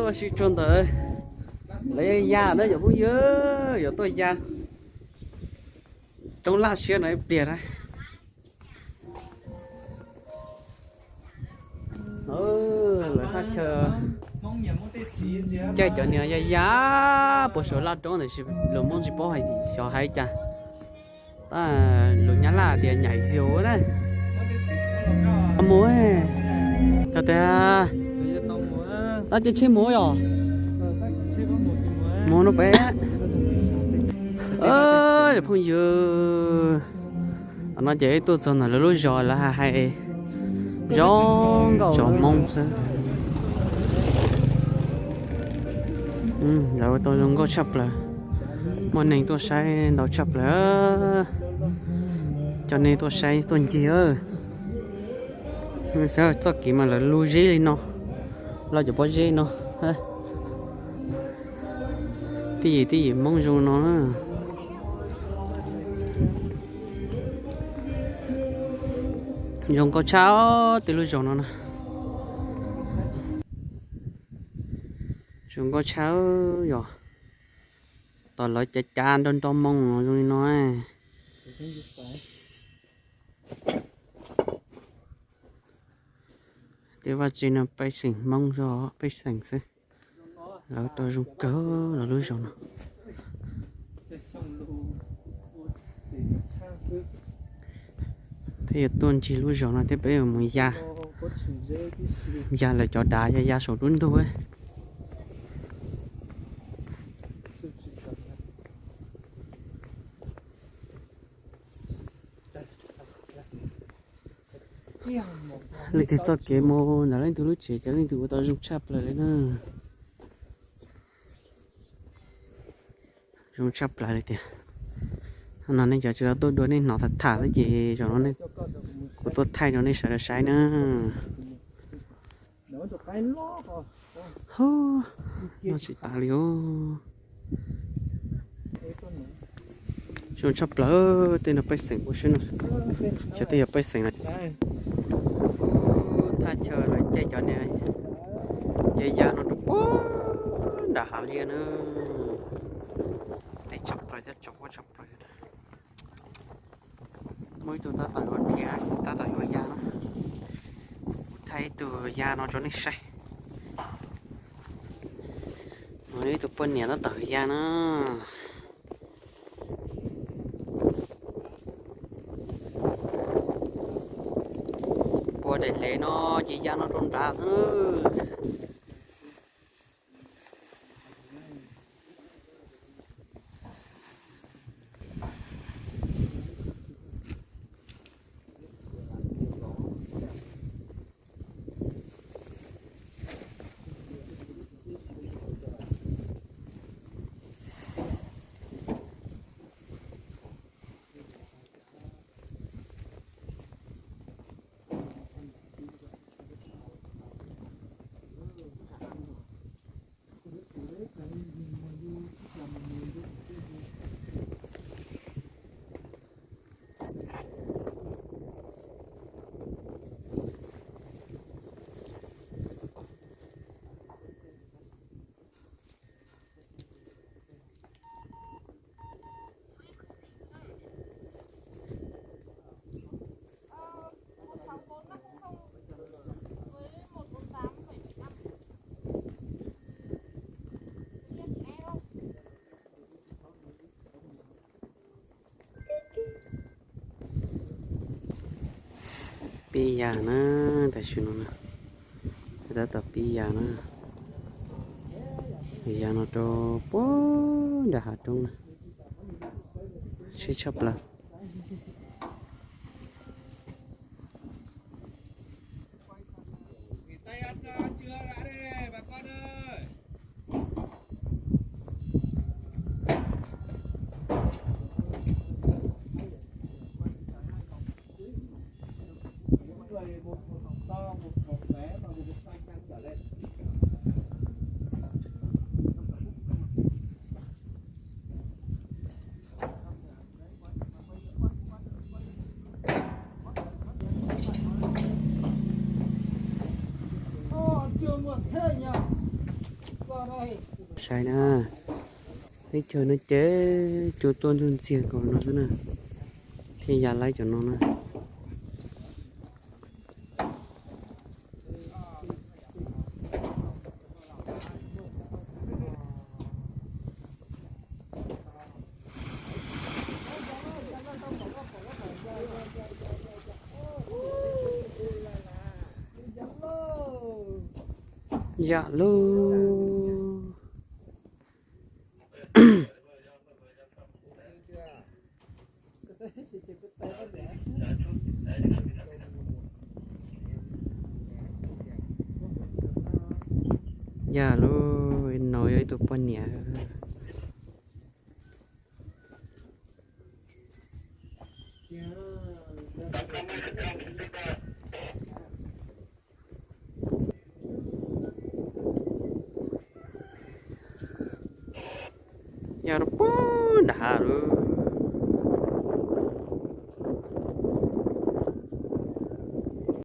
Sib tso ntawd, lawv ya na cov phooj ywg, yuav tuaj ya roob laj siab no ib pliag na. Lawv thaj chaw caij cov niag ya ya puag saum laj roob ntawd, luag Hmoob tsis paub hais xyov hais cas. Tab luag Nyab Laj tias nhảy diều na. Mus, txog tias tab cia tsheb mus yom. Mus no peb. Cov phooj ywg, no ces wb tuaj txog ntawm lawv lub zos lawv hais zoo nkauj, zos Hmoob xwb. Lawv ua tau zoo nkauj tshaj plaws, muaj neeg tuaj saib ntau tshaj plaws. Cov neeg tuaj saib tuaj ncig. Saib txoj kev mas lawv lug zeb li no, lug cov pob zeb no. Twj ywm twj ywm Hmoob zoo no na. Zoo nkauj tshaj tej lub zos no na. Zoo nkauj tshaj yom. Tom lawv cav cav nrog nrog moo zoo li no. Tej vaj tse no pej xeem Hmoob, pej xeem xwb. Lawv tau zoo kawg lawv lub zos no. Peb yuav tuaj ncig lub zos no thiab peb yuav mus ya, ya lawv cov dav, ya ya saum lub ntug. Leej twg txoj kev mus ntawm leej twg lub tsev ces leej twg ua tau zoo tshaj plaws li na. Zoo tshaj plaws li tiag. No nej cov tsis tau tuaj dua nej hnov tham tham xwb ces zaum no kuv tuaj thaij rau nej sawv daws saib na. Hub, no tsis tas li os. Zoo tshaj plaws tej no pej xeem ua siab no. Xyov tej yog pej xeem los. Thaj chaw lawv caij cov niag ya ya no rau puag nram hav liaj na. Deb tshaj plaws thiab tsaus huab tshaj plaws. Muaj ib tug tab tom yuav dhia, tab tom yuav ya na. Kuv thaij ib tug ya no rau nej saib. Muaj ib tug poj niam tab tom ya na. Puag daim lev no ces ya no rau nrad xwb. Pib ya na, tam sim no na, tab tom pib ya na. Ya no rau puag nram hav roob na, siab tshaj plaws. Saib na, teb chaws no ces cua tuaj ntug ntxiag nkaus no xwb na, thiaj ya laib cov no na. Yam lauj. Yam lauj, no yog ib tug poj niam. Yog rau puag nram hav lawm.